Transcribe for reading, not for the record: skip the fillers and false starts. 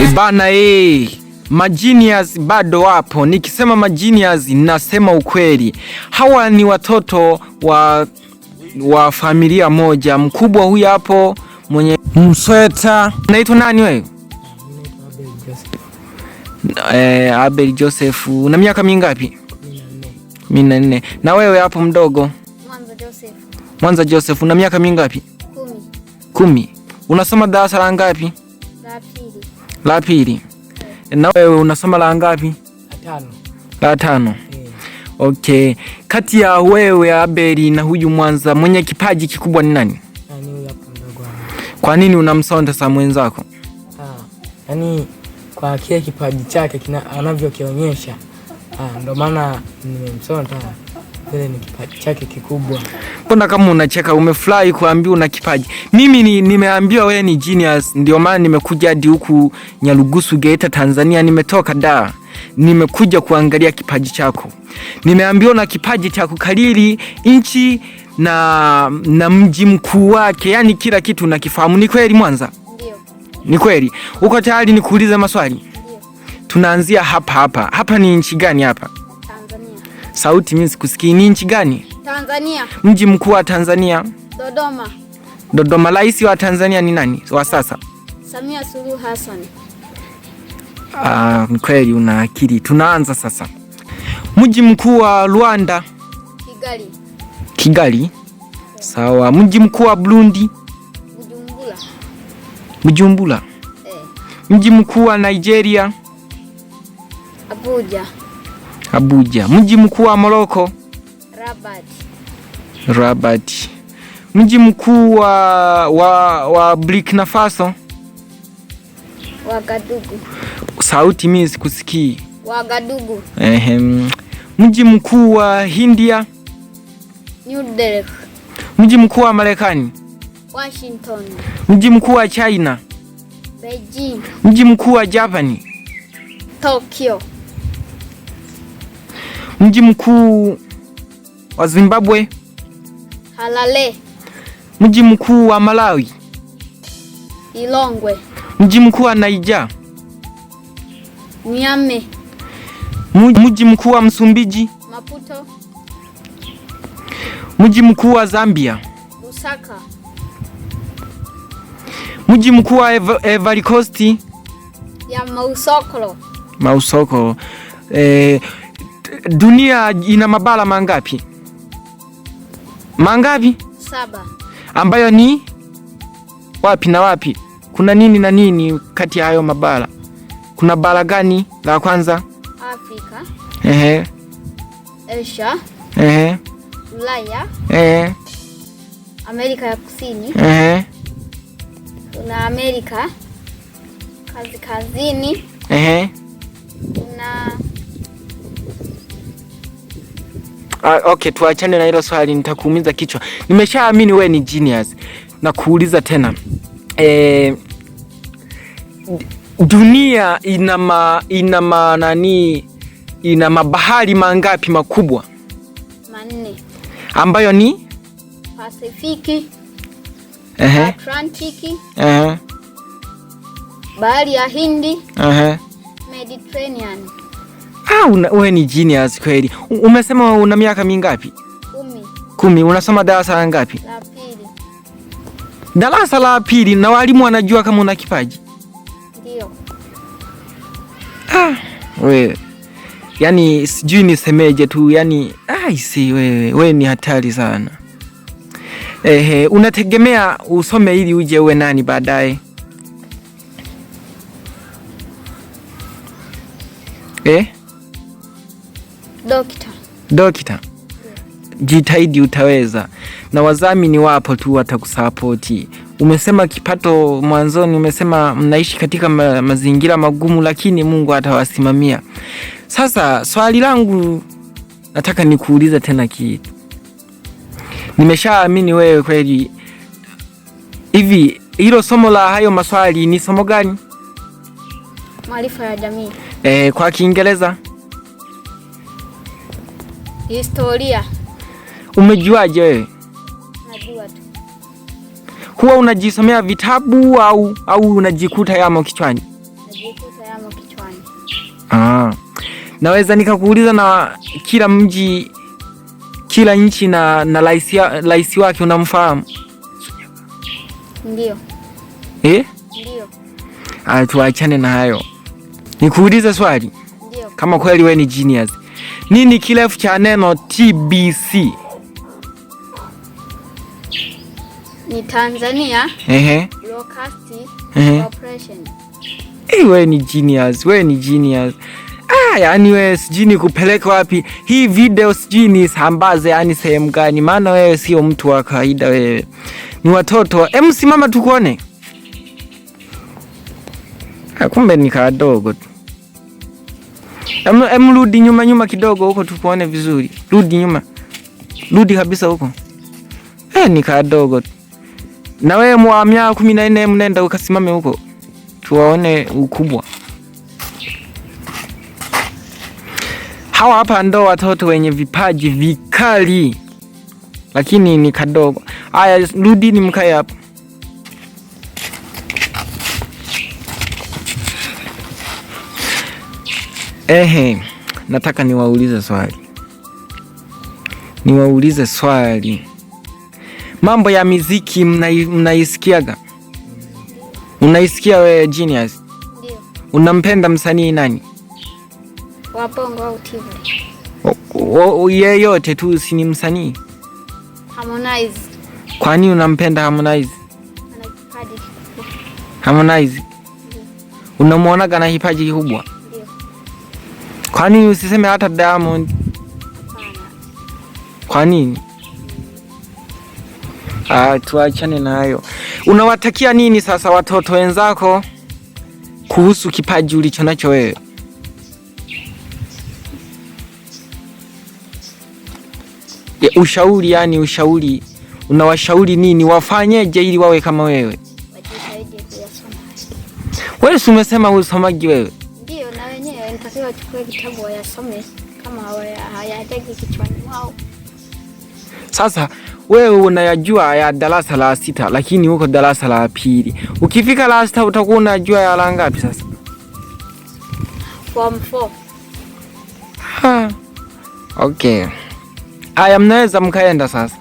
Bana majinias bado wapo. Nikisema majinias nasema ukweli. Hawa ni watoto wa familia moja. Mkubwa huyu hapo mwenye msweta unaitwa nani wewe? Abel Joseph. Una miaka mingapi? 14. Na wewe hapo mdogo? Mwanza Joseph. Mwanza Joseph, una miaka mingapi? 10. 10. Unasoma darasa la ngapi? La pili. La pili. Na wewe unasoma la ngapi? La tano. La tano. Okay. Kati ya wewe Abeli na huyu Mwanza, mwenye kipaji kikubwa ni nani? Ni huyu hapo mdogo wangu. Kwa nini unamsonta sa mwenzako? Yaani kwa kile kipaji chake anavyokionyesha, ndio maana nimemsonta. Kile ni kipaji chake kikubwa. Mbona kama unacheka? Umefurahi kuambiwa una kipaji. Mimi nimeambiwa wewe ni genius, ndio maana nimekuja hadi huku Nyarugusu Geita Tanzania, nimetoka Dar. Nimekuja kuangalia kipaji chako. Nimeambiwa na kipaji cha kukariri nchi na mji mkuu wake, yani kila kitu unakifahamu. Ni kweli Mwanza? Ndio. Ni kweli. Uko tayari nikuulize maswali? Ndio. Tunaanzia hapa hapa. Hapa ni nchi gani hapa? Tanzania. Sauti mimi sikusikii. Ni nchi gani? Tanzania. Mji mkuu wa Tanzania? Dodoma. Dodoma. Rais wa Tanzania ni nani wa sasa? Samia Suluhu Hassan. Kweli una akili. Tunaanza sasa. Mji mkuu wa Rwanda? Kigali. Kigali. Sawa. Mji mkuu wa Burundi? Bujumbura. Bujumbura. Mji mkuu wa Nigeria? Abuja. Abuja. Mji mkuu wa Morocco? Rabat. Rabat. Mji mkuu wa Burkina Faso? Wagadugu. Sauti mimi sikusikii. Wagadugu. Mji mkuu wa India? New Delhi. Mji mkuu wa Marekani? Washington. Mji mkuu wa China? Beijing. Mji mkuu wa Japan? Tokyo. Mji mkuu wa Zimbabwe? Harare. Mji mkuu wa Malawi? Lilongwe. Mji mkuu wa Niger? Niamey. Mji mkuu wa Msumbiji? Maputo. Mji mkuu wa Zambia? Lusaka. Mji mkuu wa Ivory Coast? Ya Mausokro. Mausokro. Dunia ina mabara mangapi? Mangapi? 7. Ambayo ni wapi na wapi? Kuna nini na nini kati ya hayo mabara? Kuna bara gani la kwanza? Afrika. Ehe. Asia. Ehe. Ulaya. Ehe. Amerika ya Kusini. Ehe. Kuna Amerika Kaskazini. Ehe. Kuna Okay, tuachane na hilo swali, nitakuumiza kichwa. Nimeshaamini wewe ni genius. Na kuuliza tena. Dunia ina mabahari mangapi makubwa? 4. Ambayo ni Pasifiki. Ehe. Atlantiki. Ehe. Bahari ya Hindi. Ehe. Mediterranean. Wewe ni genius kweli. Umesema una miaka mingapi? 10. 10. Unasoma darasa la ngapi? La pili. Darasa la pili, na walimu wanajua kama una kipaji? Ndio. Wewe. Yaani sijui nisemeje tu, yani si wewe ni hatari sana. Ehe, unategemea usome ili uje uwe nani baadaye? Dokta. Dokta. Jitahidi utaweza. Na wadhamini wapo tu watakusapoti. Umesema kipato mwanzoni, umesema mnaishi katika mazingira magumu, lakini Mungu atawasimamia. Sasa swali langu nataka nikuulize tena kitu. Nimeshaamini wewe kweli. Hivi hilo somo la hayo maswali ni somo gani? Maarifa ya jamii. Kwa Kiingereza? Historia. Umejuaje wewe? Najua tu. Huwa unajisomea vitabu au unajikuta yamo kichwani? Najikuta yamo kichwani. Ah. Naweza nikakuuliza na kila mji kila nchi na rais wake unamfahamu? Ndio. Eh? Ndio. Ah, tuachane na hayo. Nikuulize swali. Ndio. Kama kweli wewe ni genius. Nini kirefu cha neno TBC? Ni Tanzania Ehe. Broadcast Ehe. Corporation. Eh, wewe ni genius, wewe ni genius. Ah, yani wewe sijui nikupeleke wapi. Hii video sijui nisambaze yani sehemu gani, maana wewe sio mtu wa kawaida wewe. Ni watoto. Em, simama tukuone. Ah, kumbe ni kadogo tu. Em, rudi nyuma nyuma kidogo huko tukuone vizuri. Rudi nyuma. Rudi kabisa huko. Eh, ni kadogo tu. Na wewe mwa miaka 14 mnenda ukasimame huko. Tuwaone ukubwa. Hawa hapa ndo watoto wenye vipaji vikali, lakini ni kadogo. Aya, rudini mkae hapo. Ehe, nataka niwaulize swali, niwaulize swali. Mambo ya miziki mnaisikiaga? Unaisikia wewe genius? Ndio. Unampenda msanii nani? Wa Bongo au TV. Yeyote tu, si ni msanii? Harmonize. Kwa nini unampenda Harmonize? Ana kipaji kikubwa. Harmonize unamuonaga na kipaji kikubwa? Ndio. Kwa nini usiseme hata Diamond? Hapana. Kwa nini? Ah, tuachane na hayo. Unawatakia nini sasa watoto wenzako kuhusu kipaji ulicho nacho wewe? Ya, ushauri yani, ushauri unawashauri nini, wafanyeje ili wawe kama wewe? Wajitahidi kuyasoma. Wewe si umesema usomaji wewe? Ndio, na wenyewe nitakiwa wachukue kitabu wayasome kama hayataki kichwani mwao. Sasa wewe unayajua ya darasa la 6, lakini huko darasa la 2. Ukifika la 6 utakuwa unajua ya la ngapi sasa? Form 4. Ha. Okay. Aya, mnaweza mkaenda sasa.